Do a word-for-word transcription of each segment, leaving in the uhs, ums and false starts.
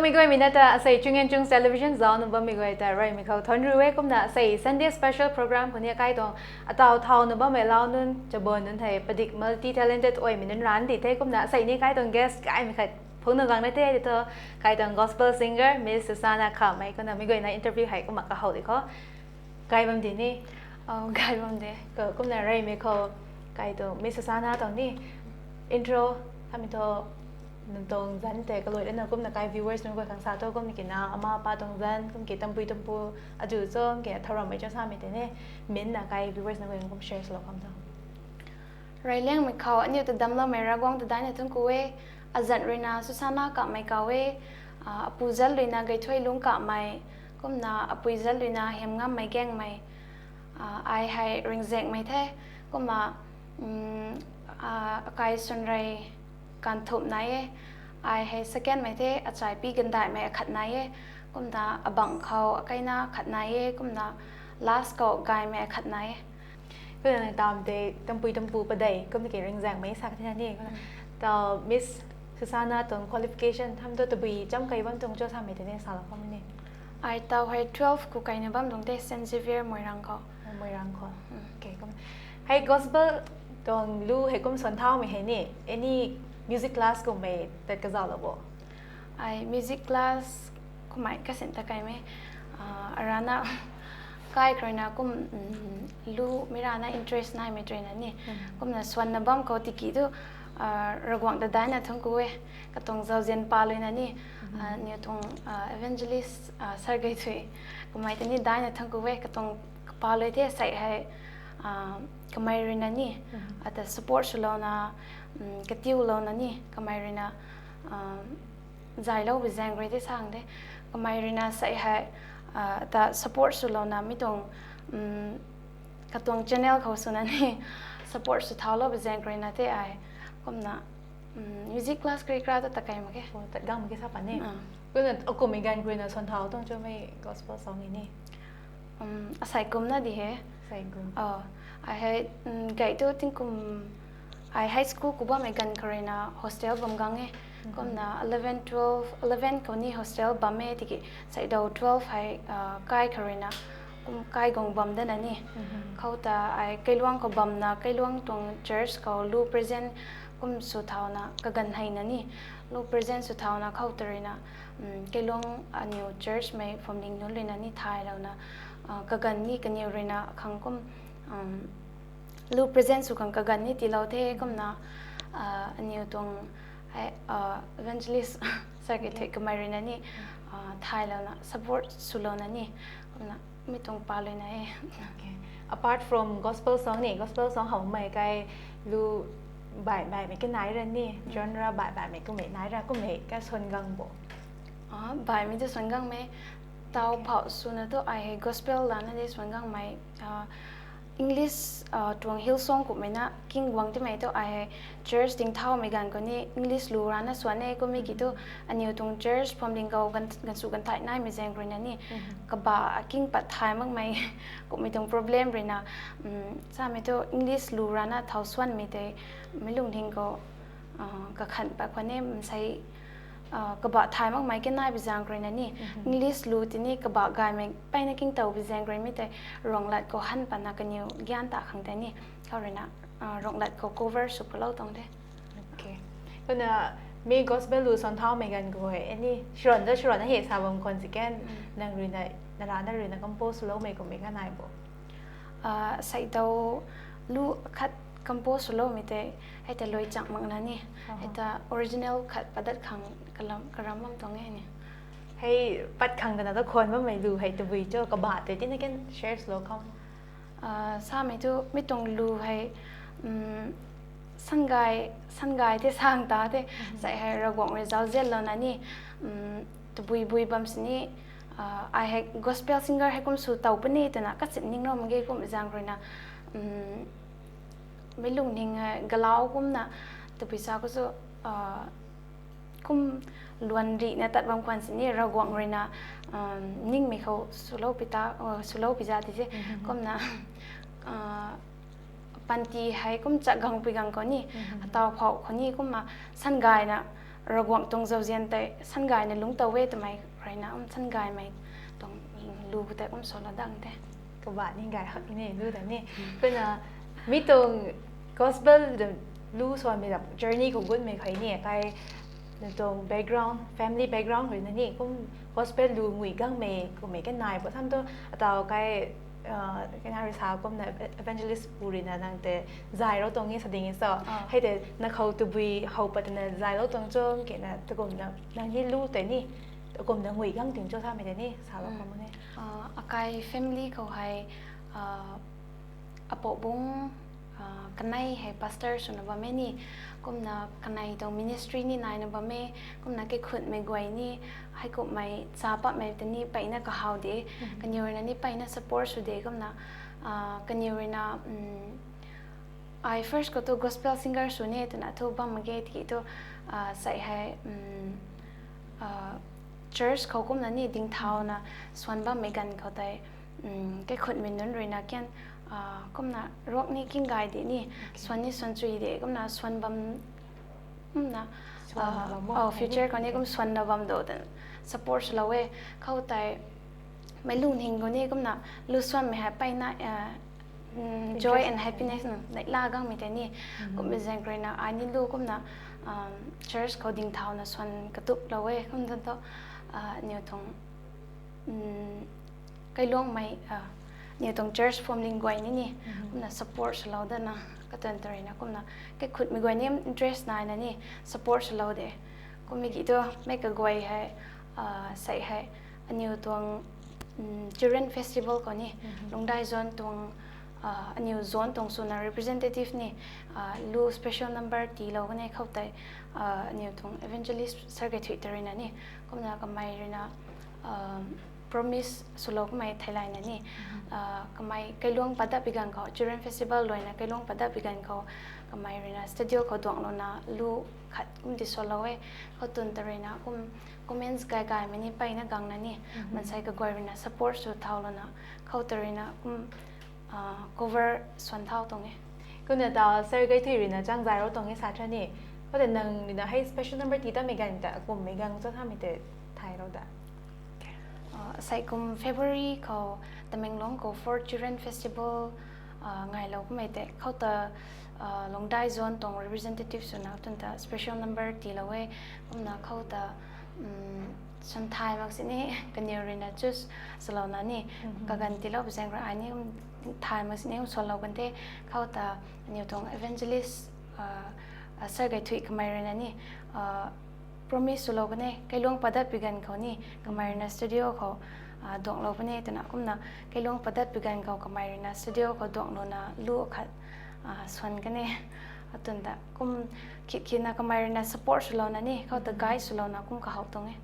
Mei guaymei na ta asei Chung and Chung Television zauc na bammei guay ta reymei khou thuanc ru e. Kumna asei Sunday special program khou ni akai tuang ataw thau na bammei lau nunc, chabon nunc hei padik multi talented oimei nunc ran di the. Kumna asei ni kai tuang guest kaimei khat phungc na gang na the di thu, kai tuang gospel singer Miss Susana Khamei. Kumna mei guayna interview hei kumna kahow di khou kai bam di ni. Gai bam de. Kumna reymei khou kai tuang Miss Susana tuang ni intro hamei thu nang tuang zanc tei kalui lana kumna kai viewers nunc guay khang sa thu kum kina ama pa tuang zanc kum ki tampui tampu aju cho ke thau rammei cho samei tei ni, min na kai viewers nunc guay kum share swlou kham tho. Reiliangmei khou aniu ta damloumei Ravguangc ta daina thungc ku e. Azanc ruina Susana Kamei kaw e. Apu zanc ruina Gaithuailung Kamei. Kumna apui zanc ruina Hemngammei Gaengmei. Ai hei Ringzekmei the. Kumna akai Sunrei Kanthumh nai e. Ai hei secondmei the, achaipi Gandaihmei akhat nai e. Kumna abangc khou akai na khat nai e. Kumna last khou Gaymei akhat nai e. Kumna nang tam tei tampui tampu padeih kum ki Ringzekmei sa ka thena ni. Kumna ta Miss Susana tuang qualification hamh tu tabui cham kai bam tuang cho samei tei ni salou kham ni. Ai taw hei twelve khou kaina bam tuang the, Saint Xavier Moirang khou. Moirang khou. Hei gospel tuang lu hei kum suan thaumei hei ni any music class kummei tat kazauhlou bo? Ai music class kummei kasin ta kaimei arana kai khruina kum lu mei rana interest naimei trui na ni. Kumna suanna bam khou tiki tu Ravguangc ta daina thungc ku e. Katuang zauzian pa luina ni, aniu tuang evangelist sir Gaithui, kamei ta ni daina thungc ku e. Katuang kapa lui the sei hei kamei ruina ni ata support swlouna, katiulouna ni kamei ruina zaylou bi zaeng rui tei sang de. Kamei ruina sei hei ta support swlouna mi tuang katuang channel khou swna ni support sw thaulou bi zaeng ruina tei ai kumna music class kri kra ta takai mak ke. Tat gang mak ke sa pa ni. Kumna akummei ganv ruina suan thau tuang chumei gospel song ni ni. Asei kumna di he. Asei kum. Ai hei gay tu tingkum ai high school khou bammei ganv khou ruina hostel bam gang e. Kumna eleven, twelve, eleven khou ni hostel bam e tiki seidaw twelve hei kai khou ruina kum kai guang bam dana ni. Khou ta ai Kailuang khou bamna Kailuang tuang church khou lu present kum sw thauna kaganv heina ni. Lu present sw thauna khou ta ruina Kailuang aniu church mei phuamling nunc ruina ni thaylouna kaganv ni kaniw ruina khang kum lu present sw khang kaganv ni tiilou the. Kumna aniu tuang evangelist sir Gaithui kamei ruina ni thaylouna support swlouna ni. Kumna mi tuang pa luina e. Apart from gospel song ni, gospel song howmei kai lu baih baihmei kanai ra ni, genre baih baihmei kummei nai ra, kummei ka suan gang bo? Baihmei tu suan gangmei. Taw phau swna tu ai hei gospel lana de suan gangmei. English tuang Hillsong kummei na king guang timei tu ai hei church ding thaumei ganv khou ni English lu rana suan e. Kummei ki tu aniu tuang church phuamling khou ganv, ganvsu ganvthai naimei zaeng ruina ni kaba aking pat thay makmei kummei tuang problem ruina samei tu English lu rana thau suanmei tei meic lungning khou kakhan pat khwan e. Msei kaba thay makmei kanai bi zaeng ruina ni English lu tini kaba gaymei peyna king tow bi zaeng ruimei tei ruanglat khou han patna kaniw gyan ta khang tei ni khou ruina ruanglat khou cover sw palou tuang de. Kumna mi gospel lu suan thaumei ganv khou hei any sirana sirana hei sa bam khwan si kan, nang ruina, narana ruina compose swloumei kummei kanai bo? Seidaw lu khat compose swloumei tei hei ta lui chang makna ni, hei ta original khat padat khang kalam karam bam tuang e ni. Hei pat khang tana ta khwan bammei lu hei tabui cho kaba tei tina kan share swlou kham? Samei tu mi tuang lu hei sangay, sangay tei sang ta tei sei hei Ravguangc rui zauzianlouna ni tabui bui bam sini ai hei gospel singer hei kum sw tow puni twna kasin ninglou mak ge. Kum zaeng ruina meic lungning hei galau kumna tabui sa khou chu kum luan rihna tat bam khwan sini Ravguangc ruina ningmei khou swlou pi ta, swlou pi za ti se. Kumna panty hei kum chak gangpui gang khou ni, ataw phau khou ni kumna sangayna Ravguangc tuang zauzian tei sangayna lungc tow e twmei rui na, um, sangaymei tuang lu khou tei kum sw la dang the. Kabah ni gay hak ni lu ta ni. Kumna mi tuang gospel lu swmei lam journey khou gutmei khou ni kai, na tuang background, family background rui na ni kum gospel lu ngui gangmei kummei kanei bo sam tu, ataw kai, kena rui sa kumna evangelist pu rui na nang tei zay rou tuang e sa ding e so. Hei tei na khou tabui how pat na zay rou tuang cho kena takumna nang ni lu tei ni takumna ngui gang ting cho samei tei ni salou khou ne. Akai family khou hei, apou bung, kanei hei pastor swna bam e ni, kumna kanei tuang ministry ni naina bam e, kumna kaikhutmei guay ni, heikumhmei cha patmei tei ni peyna kahaw de, kaniw rui na ni peyna support sw de, kumna, kaniw rui na, ai first khou tu gospel singer sw ni twna thu bam mak ge, tiki thu, sei hei, church khou kumna ni dingthauna swan bammei ganv khou tei, kaikhutmei nunc rui na kian, kumna ruak ni kinggay de ni, swan ni swan chui de, kumna swan bam, kumna, future khou ni kum swanna bam do twna support swlou e. Khou tei meic lungning khou ni kumna lu swanmei hei peyna joy and happiness na neihla gangmei tei ni, kummei zaeng rui na ai ni lu kumna church khou dingthauna swan katuplou e. Kum tan tu, aniw tuang kailuangmei, aniw tuang church family guay ni ni kumna support swlou dana, katuang ta rui na kumna kaikhutmei guay ni interest naina ni support swlou de. Kummei ki tu mei kaguay hei, sei hei aniw tuang children festival khou ni, Lungdai zone tuang, aniw zone tuang swna representative ni lu special number tiilou kan e. Khou tei aniw tuang evangelist sir Gaithui ta rui na ni kumna kamei rui na promise swlou kamei theilayna ni, kamei kailuang padat pi ganv khou, children festival luaina kailuang padat pi ganv khou kamei rui na studio khou duanglouna lu khat kum ti swlou e. Khou tun ta rui na kum comments gay gaymei ni peyna gangna ni, mansei kaguay rui na support sw thaulouna, khou ta rui na kum cover swan thau tuang e. Kumna ta sir Gaithui rui na chang zay rou tuang e sa tha ni. Khou tei nang rui na hei special number tii tamei ganv ta kummei gang cho thamei tei thay rou da. Sei kum February khou Tamenglong khou fourth Children Festival ngailou kummei tei khou ta Lungdai zone tuang representative swna tun ta special number tiilou e. Kumna khou ta swan thay mak sini kaniw rui na choose swlouna ni, kaganv tiilou bi zaeng rui ai ni thay mak sini swanlou kan the. Khou ta aniw tuang evangelist sir Gaithui kamei rui na ni promise swlou kan e, kailuang padat pi ganv khou ni kamei rui na studio khou duanglou kan e twna. Kumna kailuang padat pi ganv khou kamei rui na studio khou duanglouna lu khat swan kan e. Atun ta kum khit khitna kamei rui na support swlouna ni khou ta guide swlouna kum kahou tuang e.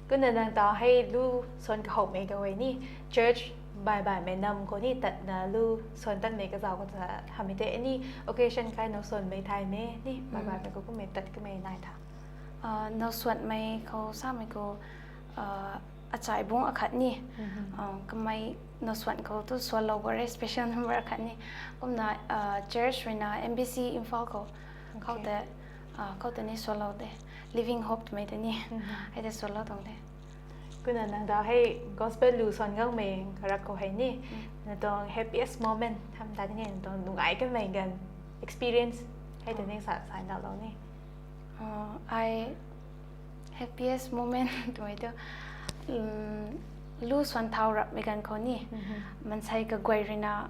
Kumna nang ta hei lu swan kahowmei kaguay ni church bai baimei nam khou ni tatna lu swan tatmei kazauh khou ta hamei tei any occasion kai now swanmei thaymei ni bai baimei khou kummei tat kamei nai tha. Now swanmei khou samei khou achai bung akhat ni, kamei now swan khou tu swanlou gare special number akhat ni. Kumna church rui na M B C Imphal khou, khou tei, khou tei ni swanlou de, Living Hope twmei tei ni hei tei swanlou tuang de. Kumna nang ta hei gospel lu swan gangmei karak khou hei ni, na tuang happiest moment ham ta ni, na tuang nungai kanmei ganv experience hei tei ni sa sa ndauhlou ni. Ai happiest moment twmei tu lu swan thau rapmei ganv khou ni, mansei kaguay rui na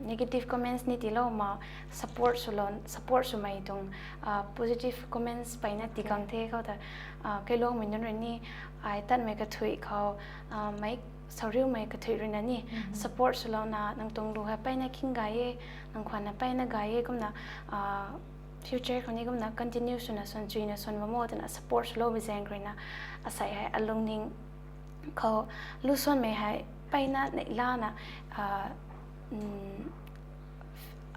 negative comments ni tiilou ma, support swlou, support swmei tuang positive comments peyna tii kang the. Khou ta kailuangmei nunc rui ni ai tatmei kathuic khou, mei sauriumei kathuic rui na ni support swlouna nang tuang lu hei peyna khing gay e, nang khwan na peyna gay e, kumna future khou ni kumna continue swna swan chuina swan bam o twna support swlou bi zaeng rui na, asei hei alungning khou lu swanmei hei peyna neihlana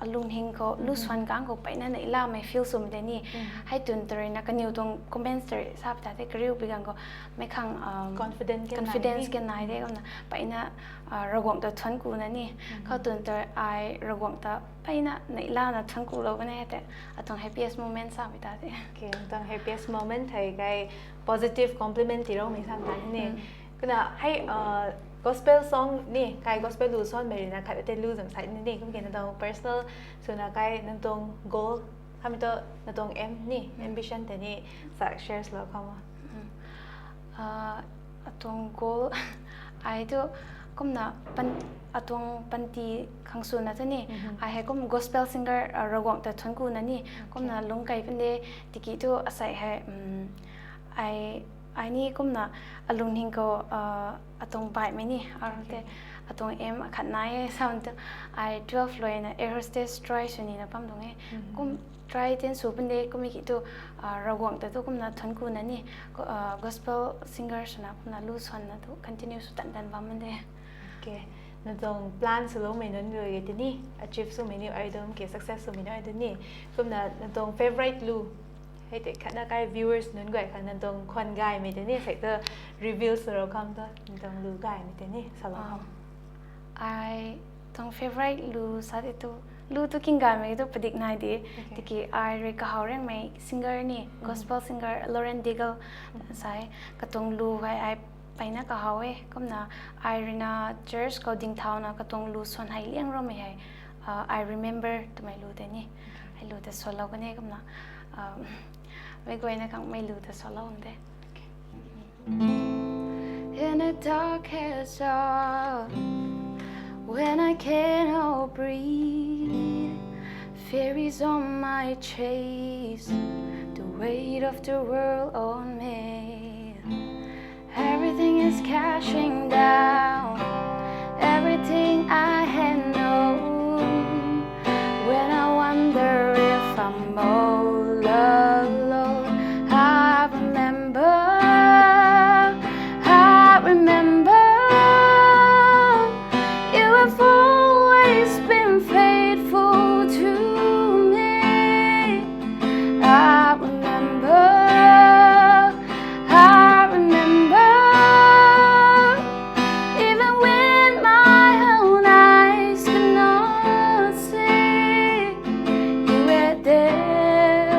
alung hing khou lu swan kang khou peyna neihlamei feel swmei tei ni. Hei tun tw ruina kaniw tuang comments tei sa pi ta the kariu pi gang khou mei khang confidence kan nai de kumna peyna Ravguangc ta thuanc kuna ni. Khou tun tw ai Ravguangc ta peyna neihlana thuanc kulou bam e tei atuang happiest moment sa pi ta the. Okay, atuang happiest moment hei kai positive compliment tiiloumei sa ta ni. Kumna hei gospel song ni kai gospel lu swanmei ruina khat tei lu zam sai ni ni kum kena tuang personal swna kai nang tuang goal kami tu nang tuang aim ni ambition tei ni sa share lou khou ma. Atuang goal ai tu kumna atuang panty khang swna tu ni ai hei kum gospel singer Ravguangc ta thuanc kuna ni kumna lungc kai pun de tiki tu asei hei ai ai ni kumna alung hing khou atuang baihmei ni arang tei atuang aim akhat nai e sa tu ai twelve luina air hostess try sw nina bam tuang e. Kum try ten sw pun de kum ki tu Ravguangc ta tu kumna thuanc kuna ni gospel singer swna kumna lu swanna tu continue sw tan tan bam de. Okay, nang tuang plan swloumei nunc rui tei ni achieve swmei ni ai dum ke success swmei ni ai dum ni kumna nang tuang favourite lu hei tei khatna kai viewers nunc guay khang nang tuang khwan gaymei tei ni sei tu reveal swlou kham tu nang tuang lu gaymei tei ni salou kham. Ai tuang favourite lu sa tei tu lu tu king gaymei tu padik nai de. Tiki ai rui kahaw riangmei singer ni gospel singer Lauren Daigle sai katuang lu hei ai peyna kahaw e kumna ai ruina church khou dingthauna katuang lu swan hei liang roumei hei I remember twmei lu tei ni hei lu tei swlou kan e kumna mei guayna khang mei lu tei swlou de. In the darkest hour, when I cannot breathe, fear is on my chest, the weight of the world on me. Everything is crashing down, everything I had known. When I wonder if I'm all alone, I remember, I remember, you have always been faithful to me. I remember, I remember, even when my own eyes could not see, you were there,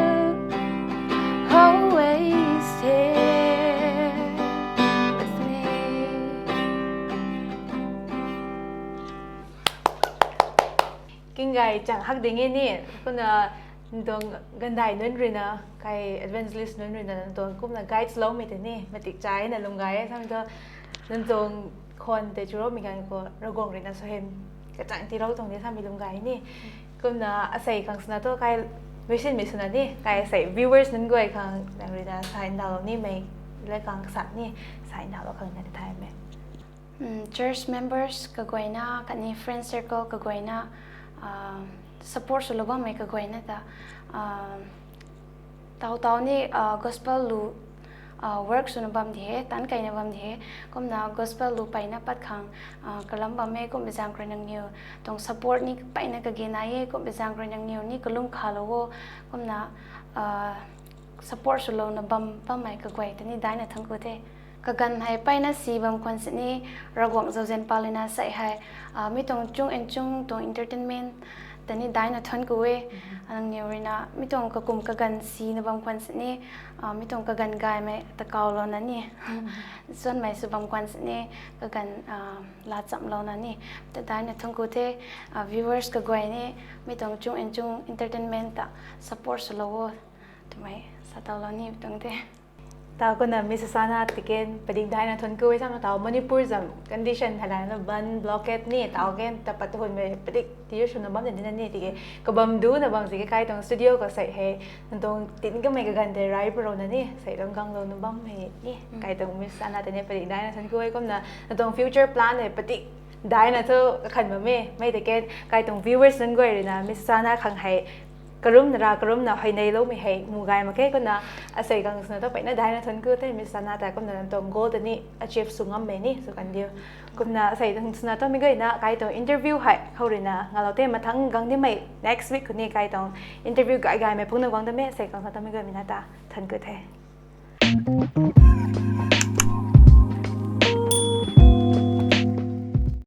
always there with me. King gay chang hak ding e ni, kumna nang tuang gandai nunc ruina, kai evangelist nunc ruina nang tuang kumna guide swloumei tei ni matik chai na lung gay e, samei tu nang tuang khwan tei chuloumei ganv khou Ravguangc ruina suaihiam kachang tiilou tuang de samei lung gay ni. Kumna asei khang swna tu kai luisinmei swna ni, kai asei viewers nunc guay khang nang ruina sa ndauhlou nimei, lai khang sa ni, sa ndauhlou khang na tei thaymei. Church members kaguayna, khatni friend circle kaguayna, support swlou bammei kaguayna ta, taw taw ni gospel lu work swna bam di he, tan kaina bam di he. Kumna gospel lu peyna pat khang kalam bam e, kumbei zaeng rui nangniw tuang support ni peyna kage nai e, kumbei zaeng rui nangniw ni kalum khalou o. Kumna support swlouna bam bammei kaguay ta ni daina thuanc ku the. Kaganv hei peyna si bam khwan sini, Ravguangc zauzian palina sei hei mi tuang chung and chung tuang entertainment ta ni daina thuanc ku e. Nangniw ruina mi tuang kakum kaganv sina bam khwan sini, mi tuang kaganv gaymei ta kawlouna ni, suanmei sw bam khwan sini, kaganv laa chamlouna ni ta daina thuanc ku the. Viewers kaguay ni mi tuang chung and chung entertainment ta support swlou o twmei sa tawlou ni tuang the. Taw kumna Miss Asana tiken padik daina thuanc ku e, samna taw Manipur zam condition thailana ban blockade ni taw ken ta pat hunmei padik tiu swna bam de dina ni tiki kabam duna bam siki kai tuang studio khou sei hei nang tuang tin kamei kaganv tei rai palouna ni sei tuang ganglouna bammei ni kai tuang Miss Asana tei ni padik daina thuanc ku e. Kumna nang tuang future plan hei padik daina thu kakhan bam e, mei tei ken kai tuang viewers nunc guay ruina Miss Asana khang hei karumna ra karumna hei neiloumei hei mu gay mak khe. Kumna asei khang swna tu peyna daina thuanc ku the Miss Asana ta, kumna nang tuang goal ta ni achieve sw ngammei ni sw kan diu. Kumna sei tuang swna tamei guayna kai tuang interview hei khou ruina ngalou te. Mathang gang nimei next week khou ni kai tuang interview gay gaymei phungna guang da me. Sei khang sa tamei guaymei na ta thank you the.